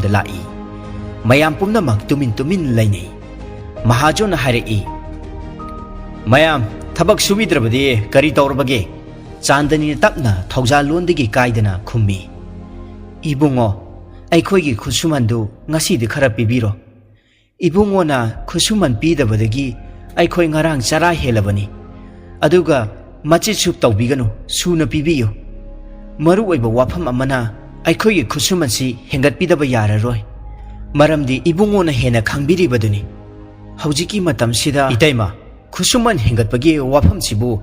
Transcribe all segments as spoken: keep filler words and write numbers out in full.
ꯂꯥꯛꯏ꯫ ꯃꯌꯥꯝ ꯄꯨꯝꯅꯃꯛ ꯇꯨꯃꯤꯟ ꯇꯨꯃꯤꯟ ꯂꯩꯅꯩ꯫ ꯃꯍꯥꯖꯣꯟꯅ ꯍꯥꯏꯔꯛꯏ, "ꯃꯌꯥꯝ, ꯊꯕꯛ ꯁꯨꯕꯤꯗ꯭ꯔꯕꯗꯤ ꯀꯔꯤ ꯇꯧꯔꯕꯒꯦ?" ꯆꯥꯟꯗꯅꯤꯅ ꯇꯞꯅ ꯊꯧꯖꯥꯜꯂꯣꯟꯗꯒꯤ ꯀꯥꯏꯗꯅ ꯈꯨꯝꯃꯤ, "ꯏꯕꯨꯡꯉꯣ, ꯑꯩꯈꯣꯏꯒꯤ ꯈꯨꯠꯁꯨꯃꯟꯗꯨ ꯉꯁꯤꯗꯤ ꯈꯔ ꯄꯤꯕꯤꯔꯣ꯫ ꯏꯕꯨꯡꯉꯣꯅ ꯈꯨꯠꯁꯨꯃꯟ ꯄꯤꯗꯕꯗꯒꯤ ꯑꯩꯈꯣꯏ ꯉꯔꯥꯡ ꯆꯔꯥ ꯍꯦꯜꯂꯕꯅꯤ꯫ ꯑꯗꯨꯒ ꯃꯆꯤꯠꯁꯨ ꯇꯧꯕꯤꯒꯅꯨ, ꯁꯨꯅ ꯄꯤꯕꯤꯌꯨ꯫ ꯃꯔꯨ ꯑꯣꯏꯕ ꯋꯥꯐꯝ ꯑꯃꯅ, ꯑꯩꯈꯣꯏꯒꯤ ꯈꯨꯠꯁꯨꯃꯟꯁꯤ ꯍꯦꯟꯒꯠꯄꯤꯗꯕ ꯌꯥꯔꯔꯣꯏ, ꯃꯔꯝꯗꯤ ꯏꯕꯨꯡꯉꯣꯅ ꯍꯦꯟꯅ ꯈꯪꯕꯤꯔꯤꯕꯗꯨꯅꯤ꯫ ꯍꯧꯖꯤꯛꯀꯤ ꯃꯇꯝꯁꯤꯗ" "ꯏꯇꯩꯃ, ꯈꯨꯠꯁꯨꯃꯟ ꯍꯦꯟꯒꯠꯄꯒꯤ ꯋꯥꯐꯝꯁꯤꯕꯨ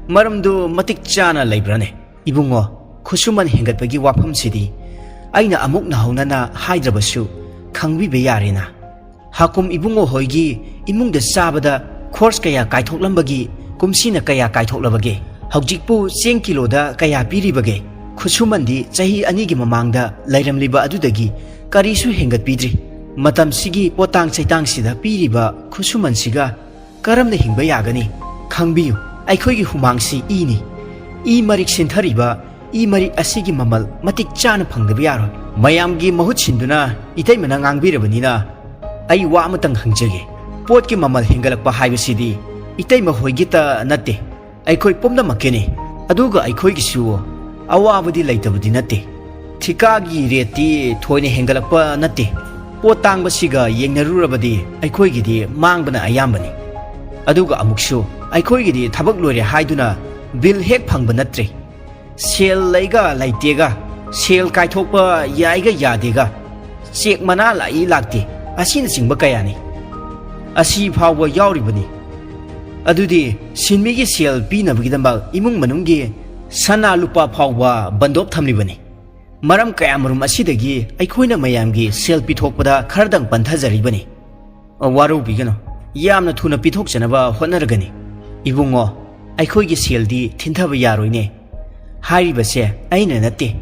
ꯃꯔꯝꯗꯨ ꯃꯇꯤꯛ ꯆꯥꯅ ꯂꯩꯕ꯭ꯔꯥꯅꯦ?" "ꯏꯕꯨꯡꯉꯣ, ꯈꯨꯠꯁꯨꯃꯟ ꯍꯦꯟꯒꯠꯄꯒꯤ ꯋꯥꯐꯝꯁꯤꯗꯤ ꯑꯩꯅ ꯑꯃꯨꯛ ꯅꯧꯍꯧꯅꯅ ꯍꯥꯏꯗ꯭ꯔꯕꯁꯨ ꯈꯪꯕꯤꯕ ꯌꯥꯔꯦꯅ꯫ ꯍꯥꯀꯨꯝ ꯏꯕꯨꯡꯉꯣ ꯍꯣꯏꯒꯤ ꯏꯃꯨꯡꯗ ꯆꯥꯕꯗ ꯈꯣꯔꯁ ꯀꯌꯥ ꯀꯥꯏꯊꯣꯛꯂꯝꯕꯒꯤ ꯀꯨꯝꯁꯤꯅ ꯀꯌꯥ ꯀꯥꯏꯊꯣꯛꯂꯕꯒꯦ? ꯍꯧꯖꯤꯛꯄꯨ ꯆꯦꯡ ꯀꯤꯂꯣꯗ ꯀꯌꯥ ꯄꯤꯔꯤꯕꯒꯦ? ꯈꯨꯠꯁꯨꯃꯟꯗꯤ ꯆꯍꯤ ꯑꯅꯤꯒꯤ ꯃꯃꯥꯡꯗ ꯂꯩꯔꯝꯂꯤꯕ ꯑꯗꯨꯗꯒꯤ ꯀꯔꯤꯁꯨ ꯍꯦꯟꯒꯠꯄꯤꯗ꯭ꯔꯤ꯫ ꯃꯇꯝꯁꯤꯒꯤ ꯄꯣꯠꯇꯥꯡ ꯆꯩꯇꯥꯡꯁꯤꯗ ꯄꯤꯔꯤꯕ ꯈꯨꯠꯁꯨꯃꯟꯁꯤꯒ ꯀꯔꯝꯅ ꯍꯤꯡꯕ ꯌꯥꯒꯅꯤ? ꯈꯪꯕꯤꯌꯨ, ꯑꯩꯈꯣꯏꯒꯤ ꯍꯨꯃꯥꯡꯁꯤ ꯏꯅꯤ꯫ ꯏ ꯃꯔꯤꯛ ꯁꯤꯟꯊꯔꯤꯕ ꯏ ꯃꯔꯤꯛ ꯑꯁꯤꯒꯤ ꯃꯃꯜ ꯃꯇꯤꯛ ꯆꯥꯅ ꯐꯪꯗꯕ ꯌꯥꯔꯣꯏ꯫ ꯃꯌꯥꯝꯒꯤ ꯃꯍꯨꯠ ꯁꯤꯟꯗꯨꯅ ꯏꯇꯩꯃꯅ ꯉꯥꯡꯕꯤꯔꯕꯅꯤꯅ ꯑꯩ ꯋꯥ ꯑꯃꯇꯪ ꯍꯪꯖꯒꯦ꯫ ꯄꯣꯠꯀꯤ ꯃꯃꯜ ꯍꯦꯟꯒꯠꯂꯛꯄ ꯍꯥꯏꯕꯁꯤꯗꯤ ꯏꯇꯩꯃ ꯍꯣꯏꯒꯤꯇ ꯅꯠꯇꯦ, ꯑꯩꯈꯣꯏ ꯄꯨꯝꯅꯃꯛꯀꯤꯅꯤ꯫ ꯑꯗꯨꯒ ꯑꯩꯈꯣꯏꯒꯤꯁꯨ ꯑꯋꯥꯕꯗꯤ ꯂꯩꯇꯕꯗꯤ ꯅꯠꯇꯦ꯫ ꯊꯤꯀꯥꯒꯤ ꯔꯦꯠꯇꯤ ꯊꯣꯏꯅ ꯍꯦꯟꯒꯠꯂꯛꯄ ꯅꯠꯇꯦ꯫ ꯄꯣꯠ ꯇꯥꯡꯕꯁꯤꯒ ꯌꯦꯡꯅꯔꯨꯔꯕꯗꯤ ꯑꯩꯈꯣꯏꯒꯤꯗꯤ ꯃꯥꯡꯕꯅ ꯑꯌꯥꯝꯕꯅꯤ꯫ ꯑꯗꯨꯒ ꯑꯃꯨꯛꯁꯨ ꯑꯩꯈꯣꯏꯒꯤꯗꯤ ꯊꯕꯛ ꯂꯣꯏꯔꯦ ꯍꯥꯏꯗꯨꯅ ꯕꯤꯜ ꯍꯦꯛ ꯐꯪꯕ ꯅꯠꯇ꯭ꯔꯦ꯫ ꯁꯦꯜ ꯂꯩꯒ ꯂꯩꯇꯦꯒ, ꯁꯦꯜ ꯀꯥꯏꯊꯣꯛꯄ ꯌꯥꯏꯒ ꯌꯥꯗꯦꯒ, ꯆꯦꯛ ꯃꯅꯥ ꯂꯥꯛꯏ ꯂꯥꯛꯇꯦ ꯑꯁꯤꯅꯆꯤꯡꯕ ꯀꯌꯥꯅꯤ꯫ ꯑꯁꯤ ꯐꯥꯎꯕ ꯌꯥꯎꯔꯤꯕꯅꯤ꯫ ꯑꯗꯨꯗꯤ ꯁꯤꯟꯃꯤꯒꯤ ꯁꯦꯜ ꯄꯤꯅꯕꯒꯤꯗꯃꯛ ꯏꯃꯨꯡ ꯃꯅꯨꯡꯒꯤ ꯁꯅꯥ ꯂꯨꯄꯥ ꯐꯥꯎꯕ ꯕꯟꯗꯣꯞ ꯊꯝꯂꯤꯕꯅꯤ꯫ ꯃꯔꯝ ꯀꯌꯥꯃꯔꯨꯝ ꯑꯁꯤꯗꯒꯤ ꯑꯩꯈꯣꯏꯅ ꯃꯌꯥꯝꯒꯤ ꯁꯦꯜ ꯄꯤꯊꯣꯛꯄꯗ ꯈꯔꯗꯪ ꯄꯟꯊꯖꯔꯤꯕꯅꯤ꯫ ꯋꯥꯔꯧꯕꯤꯒꯅꯨ, ꯌꯥꯝꯅ ꯊꯨꯅ ꯄꯤꯊꯣꯛꯆꯅꯕ ꯍꯣꯠꯅꯔꯒꯅꯤ꯫ ꯏꯕꯨꯡꯉꯣ, ꯑꯩꯈꯣꯏꯒꯤ ꯁꯦꯜꯗꯤ ꯊꯤꯟꯊꯕ ꯌꯥꯔꯣꯏꯅꯦ꯫ ꯍꯥꯏꯔꯤꯕꯁꯦ ꯑꯩꯅ ꯅꯠꯇꯦ,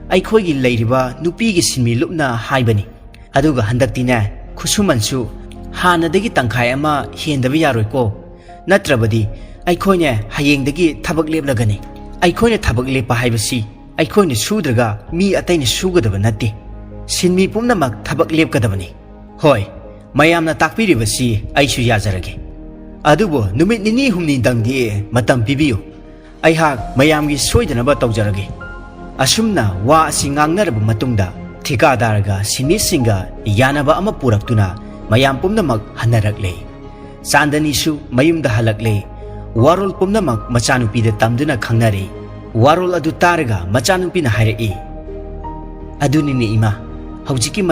ꯑꯩꯈꯣꯏꯒꯤ ꯂꯩꯔꯤꯕ ꯅꯨꯄꯤꯒꯤ ꯁꯤꯟꯃꯤ ꯂꯨꯞꯅ ꯍꯥꯏꯕꯅꯤ꯫ ꯑꯗꯨꯒ ꯍꯟꯗꯛꯇꯤꯅꯦ, ꯈꯨꯠꯁꯨꯃꯟꯁꯨ ꯍꯥꯟꯅꯗꯒꯤ ꯇꯪꯈꯥꯏ ꯑꯃ ꯍꯦꯟꯗꯕ ꯌꯥꯔꯣꯏꯀꯣ꯫ ꯅꯠꯇ꯭ꯔꯕꯗꯤ ꯑꯩꯈꯣꯏꯅꯦ ꯍꯌꯦꯡꯗꯒꯤ ꯊꯕꯛ ꯂꯦꯞꯂꯒꯅꯤ꯫ ꯑꯩꯈꯣꯏꯅ ꯊꯕꯛ ꯂꯦꯞꯄ ꯍꯥꯏꯕꯁꯤ ꯑꯩꯈꯣꯏꯅ ꯁꯨꯗ꯭ꯔꯒ ꯃꯤ ꯑꯇꯩꯅ ꯁꯨꯒꯗꯕ ꯅꯠꯇꯦ꯫ ꯁꯤꯟꯃꯤ ꯄꯨꯝꯅꯃꯛ ꯊꯕꯛ ꯂꯦꯞꯀꯗꯕꯅꯤ꯫ ꯍꯣꯏ, ꯃꯌꯥꯝꯅ ꯇꯥꯛꯄꯤꯔꯤꯕꯁꯤ ꯑꯩꯁꯨ ꯌꯥꯖꯔꯒꯦ꯫ ꯑꯗꯨꯕꯨ ꯅꯨꯃꯤꯠ ꯅꯤꯅꯤ ꯍꯨꯝꯅꯤꯗꯪꯗꯤ ꯃꯇꯝ ꯄꯤꯕꯤꯌꯨ꯫ ꯑꯩꯍꯥꯛ ꯃꯌꯥꯝꯒꯤ ꯁꯣꯏꯗꯅꯕ ꯇꯧꯖꯔꯒꯦ꯫ ꯑꯁꯨꯝꯅ ꯋꯥ ꯑꯁꯤ ꯉꯥꯡꯅꯔꯕ ꯃꯇꯨꯡꯗ, ꯊꯤꯀꯥꯗꯥꯔꯒ ꯁꯤꯟꯃꯤꯁꯤꯡꯒ ꯌꯥꯅꯕ ꯑꯃ ꯄꯨꯔꯛꯇꯨꯅ ꯃꯌꯥꯝ ꯄꯨꯝꯅꯃꯛ ꯍꯟꯅꯔꯛꯂꯦ꯫ ꯆꯥꯟꯗꯅꯤꯁꯨ ꯃꯌꯨꯝꯗ ꯍꯜꯂꯛꯂꯦ꯫ ꯋꯥꯔꯣꯜ ꯄꯨꯝꯅꯃꯛ ꯃꯆꯥꯅꯨꯄꯤꯗ ꯇꯝꯗꯨꯅ ꯈꯪꯅꯔꯦ꯫ ꯋꯥꯔꯣꯜ ꯑꯗꯨ ꯇꯥꯔꯒ ꯃꯆꯥꯅꯨꯄꯤꯅ ꯍꯥꯏꯔꯛꯏ, "ꯑꯗꯨꯅꯤꯅꯦ ꯏꯃꯥ, ꯍꯧꯖꯤꯛꯀꯤ